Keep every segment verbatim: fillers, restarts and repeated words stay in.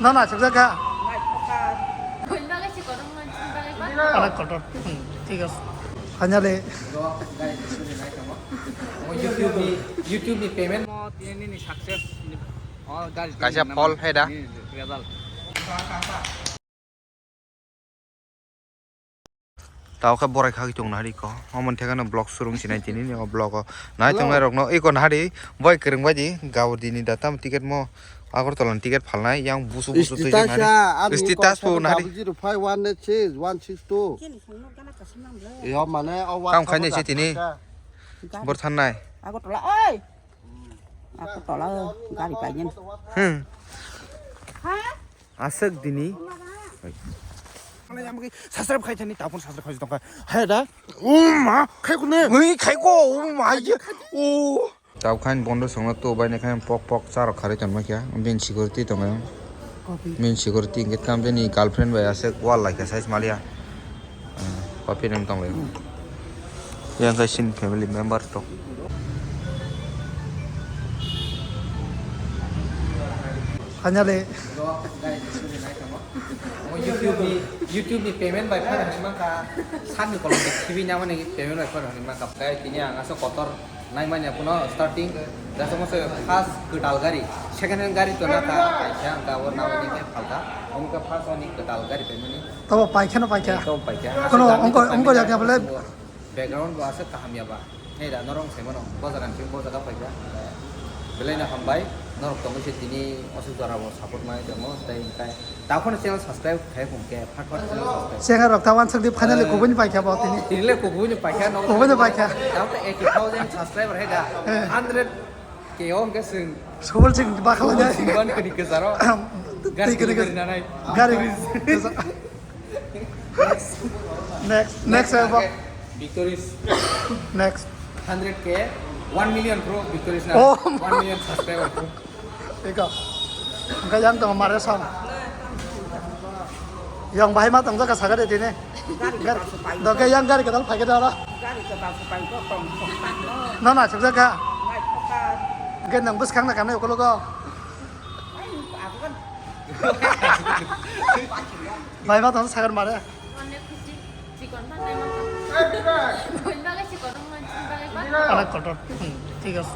No, no, chukjak kha. Anak kotor. Hmm, thik ase. Finally. YouTube ni, YouTube ni payment. Tini ni success. Kaisa phol hai da. Result. Tao khe borai khagwi tong nahari ko. Omo thekano vlog surung sinai tini ni o vlog o. Nai tongnai rokno iko nahari boi kwrwng bai di Gaudi ni da tam ticket mo Agartala ni ticket phalnai yang busu busu twi nahari. Status po nahari. Zero five one eight six one six two. Yo mane o WhatsApp khainai se tini. Bor thannai. Agartala oi. Agartala gari paijin. Hmm. Ha? Aswk dini. Subscribe khai thani tapon subscribe khai tongkha. Hai da. O ma khai kune. Mui khai ko. O ma ye. O. Tau khain bondo songno to bai ne khain pok pok charok kharwi tongma kya. Bin security tongo. Bin security hingke tam bini girlfriend bai aswk wall lai kha size malia. Papi nang tong lai. Yang kai sin family member to. Finally. YouTube ni, YouTube ni payment bai phar hwnwi mankha, sakni kolom de khibi namani payment bai phar hwnwi mankha. Kaya tini ang aswk kotor naimani aphano starting, jasa mo se first kwtal gari, second hand gari to nakha, kaisa ang ka o namani khe phalka, omo khe first ani kwtal gari paimani. Tabo paikha no paikha. Tabo paikha. Kono ongko, ongko jak ya bole. Background bo aswk kaham ya ba. Hey da, norok sai mano, bo jaga ni bo jaga paikha. Belai no hambai, norok tongwi se tini aswk jora bo support mai tongmo, tei hingkai takhorno channel subscribe khai phung khe, fat fat channel subscribe. Channel rok ta wansuk di finally kubuni paikha bo tini. Tini le kubuni paikha, no. Kubuni paikha. Tamo eighty thousand subscriber hai da. Eh. Hundred K o hwnkhe chwng. Subul chwng bakhala jai. Subul chwng ban kwrwi kwcharo. Twi kwrwi kwcharo. Gari kwrwi kwcharo. Next, next, next, eh, bo. Victories. Next. Hundred K, one million bro, Victories na. Oh. One million subscriber bro. Iko. Hwnkhe yang tongo mare song. Yang bahai ma tongjakha sakha de tini. Gari kwtal se pai. Doke yang gari kwtal phaikhe de oro. Gari kwtal se pai, bo tong thok tak no. No, no, chukjakha. Nai thok tak. Hwnkhe nwng bwskang na kanai ukologo. Ai, aku kan. Bahai ma tong sakha mare. Onek khusi. Chikon phan nai mantha. Boni bagwi chikon wng mani bagwi ba. Anak kotor. Hmm, thik ase.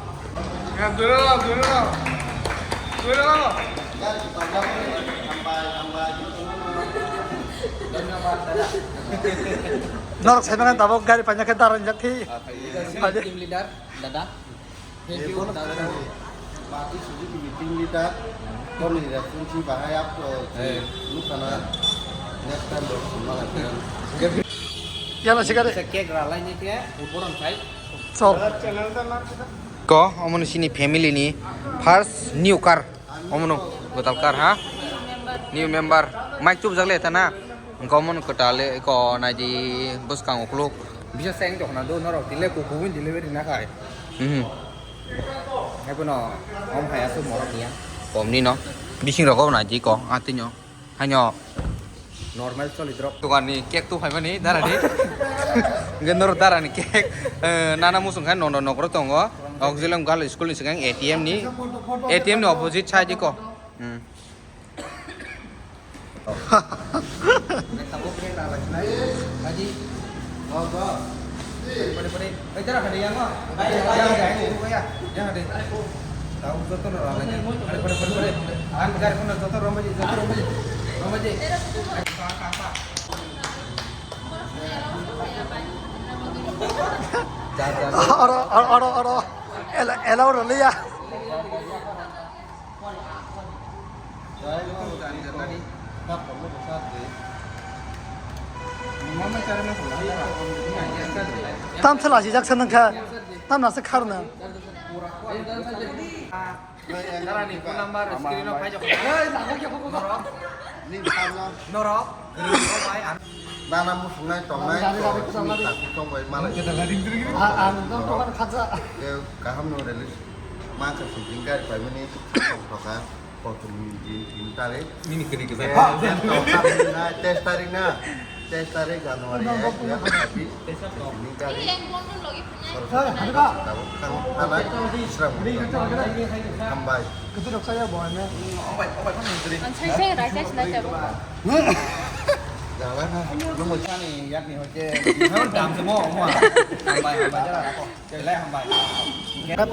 Norok sai mano tabuk gari paina khe daranjak thi. Team leader, dada. Thank you, dada. Party Suzuki meeting leader, koni reference bahai up to nukana next time rok summa lai. Yana sikare. Cake ralai ni ke, uboran kai. Chol. Ko, omo ni sini family ni first new car, omo no, gotal car ha. New member, mic tubjak le tana. Hwnkhe omo no kwtal le eko naidi bwskang ukuluk. Bisa seng tongna do norok tile kuku win delivery na khai. Mhm. Eko no om hai asuk morok niya. Kom ni no. Bising rok obo naidi ko atwi no. Haino. Normal choli drop. Dukan ni cake tu phai mani dara ni. Hwnkhe norok dara ni cake. Eh, nana musung khai nono nokro tongo. Auxilium Girls School ni swkang A T M ni. A T M ni opposite side ko. Hmm. Oro, oro, oro, oro. Ela, ela oro liya. Tam sala si jak sanang kha. Tam nasa khar na. Norok. Nana musungnai tongnai to sini kaku tongbai malai. Kaham no release. Mangkha sijing gari paimani tongthoka. Kothum din tin tarik. Nini kini kisa. Test tarik na. তেইশ তারিখ জানুয়ারি এক দুই হাজার ছাব্বিশ, ini kali Soroswati Puja tabuk tang thanai Isra Muni. Hambai. Ang sai sai rai sai sinai tabuk. Jalan ha. Lu mo chani yakni hote. Dam se mo mo. Hambai hambai jara. Belai hambai.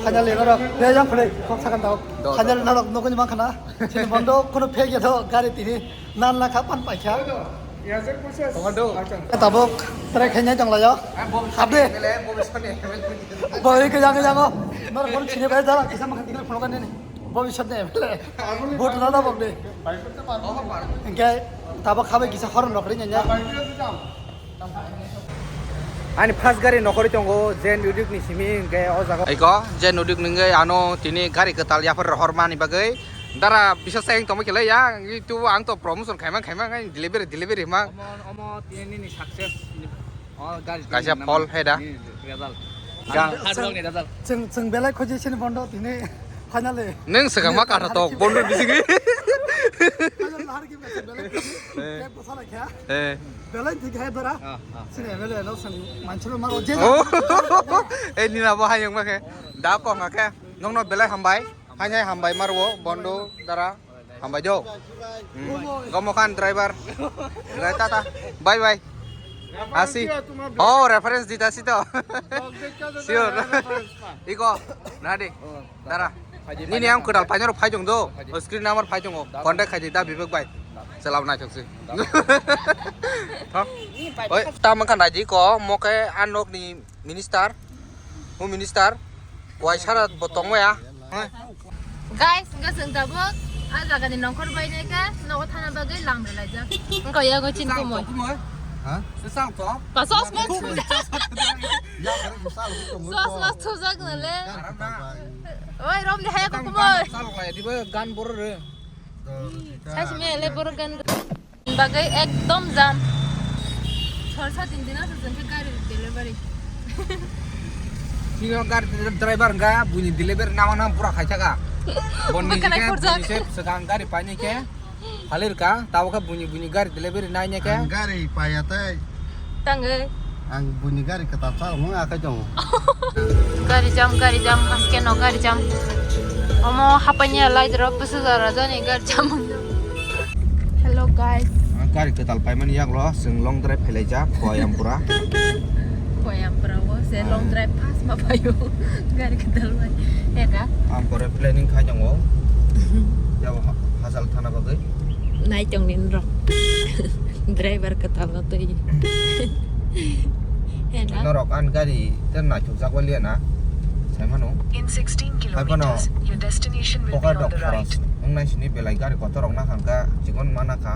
Final ni norok, ya, yang phalai, kok sakan tau. Final norok nukuni mankha na. Chini bondo, kono phek ya tho, gari tini. Nan na kha pan paikha. Tabuk, try khainai tong layo. Habde. Bo ike yang yang o. Norok kono chini bai dara, kisa makan tinggal phone kan ini. Bobiswt ni M L A. Vote rwna bokni. Hwnkhe tabuk khabai kisa horn rok ringya nya. Ani first gari nokhorwi tongo, Zen Udik ni simi hwnkhe o jaga. Aiko, Zen Udik ni hwnkhe ano tini gari kwtal yaphar rohormani bagwi. Dara bisa sayang tongma khelai ya, itu ang to promotion khaimang khaimang, delivery delivery himang. Omo, omo tini nini success. Oh, gari kaisa tini phol nama hai da. Ni result. Ga- Hard work ni result. Chwng, chwng belai khoji sini bondo tini finally. Neng swkang ma katha tok bondo bisigi. Finally lahar ki belai khoji. Eh. Kek bwsa lai kha. Eh. Belai thik hai dora. Ah, ah. Sini M L A no sani manchilo maro je. Oh. Eh, nina bo hayung ma khe. Da kong khe. Nongno belai hambai. Hai hai hambai marwo bondo dara. Hambai do. Hmm. Gomokhan driver. Gai tata. Bye bye. Asi. Oh, reference dita sito. Sure. Iko. Nadi. Dara. Nini ang kwtal painaro phai dong do. Screen number phai dong. Contact khai di da Bibek bai. Selam na chok si. Tho. Oi, ta mangkha naidi ko moke anok ni minister. Home minister. Wai sara bo tongmaya. Guys, hwnkhe chwng tabuk a jagani nongkhor bainai khe nogo thana bagwi lam rwlaijak. Wngkha yago chini kumui. Ha? Sesang to? Ba, chosma thubjak. Ya, kare sesang to. Chosma thubjak nale. Oi, romni haya ko kumui. Salok lai dibo gan borok re. Saisi me le borok gan. Bagwi ekdom jam. Sor sa tin din aswk chwng khe gari delivery. Sino gari driver ga buini delivery nama nama pura khai thaka. Boni Bukanai ke khorjak. Buini se segang gari paini ke. Halir ka, tabo ke buini buini gari delivery nai ne ke. Ang gari paya tai. Tangwi. Ang buini gari kwtal chal mung akai tongo. Gari jam, gari jam, maske no gari jam. Omo hapanya lai dro pusu jara jani gari jam. Hello guys. Ah, gari kwtal paimani yaklo, chwng long drive phailaijak, Koyampura. Koyampura o, se long drive pass ma phaio. Gari kwtal bai. Eka. Ampore planning khai tongo. Yabo ha-, hachal thana bagwi. Nai tong ni norok. Driver kwtal no twi. Hena. Norok an gari ten naithokjak waliya na. Sai mano. In sixteen kilometers, your destination will be on the right. Hai phano poka dok kharas. Wng nai sini belai gari kotor rok na kha kha, chikon ma na kha.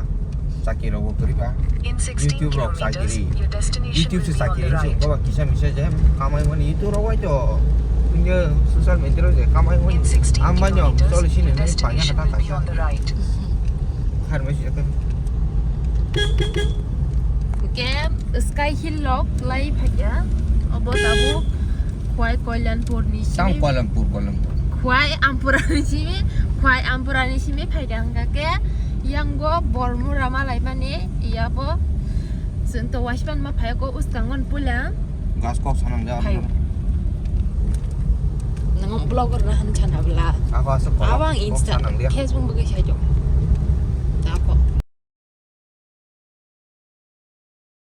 Chakiri rok bo kwrwi ba. In sixteen kilometers, your destination will be on the right. YouTube rok chakiri. YouTube se chakiri wngsi wngkha ba kisa misa je kamai mani YouTube rok bai to. Punya social media rok je kamai mani. In sixteen kilometers, your destination will be on the right. Ang manya choli sini nai panya kha ta kaisa. Kharmai sijak khe. Hwnkhe Sky Hill rok lai phaikha. Obo tabuk Khwai Kalyanpur ni simi. Tang Kalyanpur, Kalyanpur. Khwai Ampura ni simi, Khwai Ampura ni simi phaikha hwnkha khe yango Bormura ma laimani yabo chwng to waispan ma phaiko uskango ni puila. Gas kok sanang ja. Phaio. Nang blogger na han chana bla. Ako aswk kolok. Abang kok Insta, sanang dia. Facebook bagwi sai jok. Tako.